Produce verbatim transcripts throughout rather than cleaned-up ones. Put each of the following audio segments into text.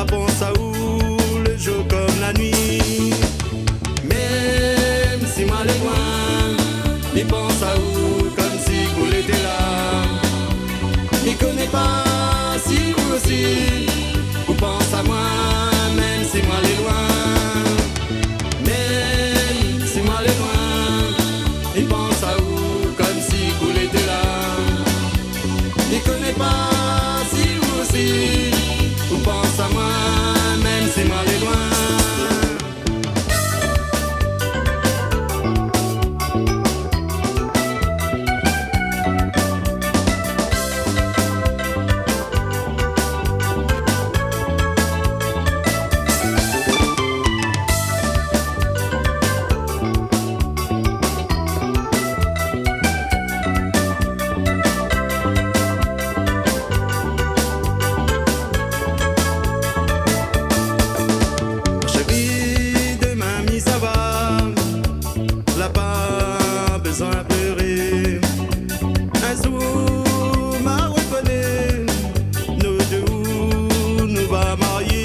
pans aou le jour konm la nuit. Mèm si moin lé loin, mi pans aou konm si ou lété la. Mi koné pa si ou osi ou pans amoin, mèm si moin lé loin. Mèm si moin lé loin, mi pans aou konm si ou lété la. Mi koné pa si ou osi ou pans amoin, mèm si moin lé loin. Chéri, demin mi sava, la pa bezoin pléré. In zour ma rokoné, nou dé nou va marié.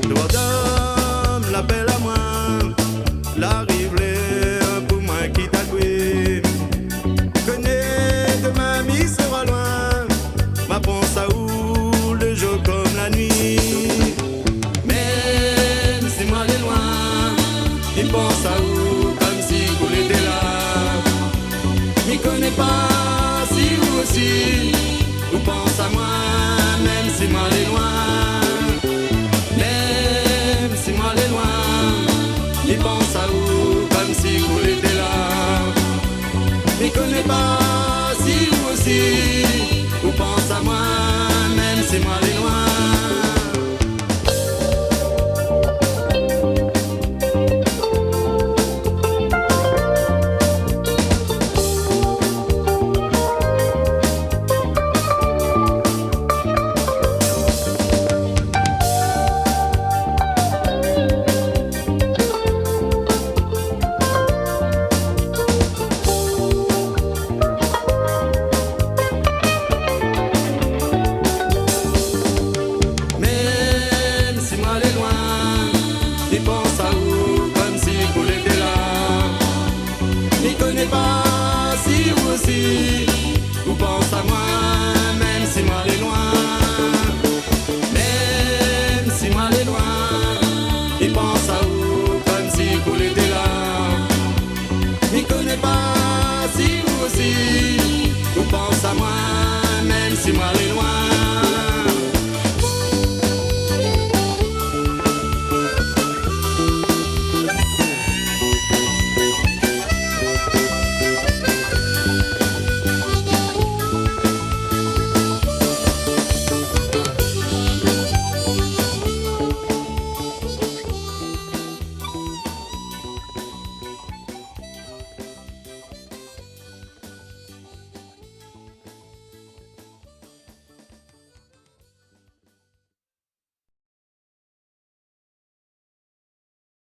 Loi d'om la apèl amoin, la ariv lèr pou moin kit aou. Koné demin mi sera loin, ma pans aou le jour konm la nuit. Mèm si moin lé loin, mi pans aou konm si ou lété la. Mi koné pa si ou osi ou pans amoin, mèm si moin lé loin.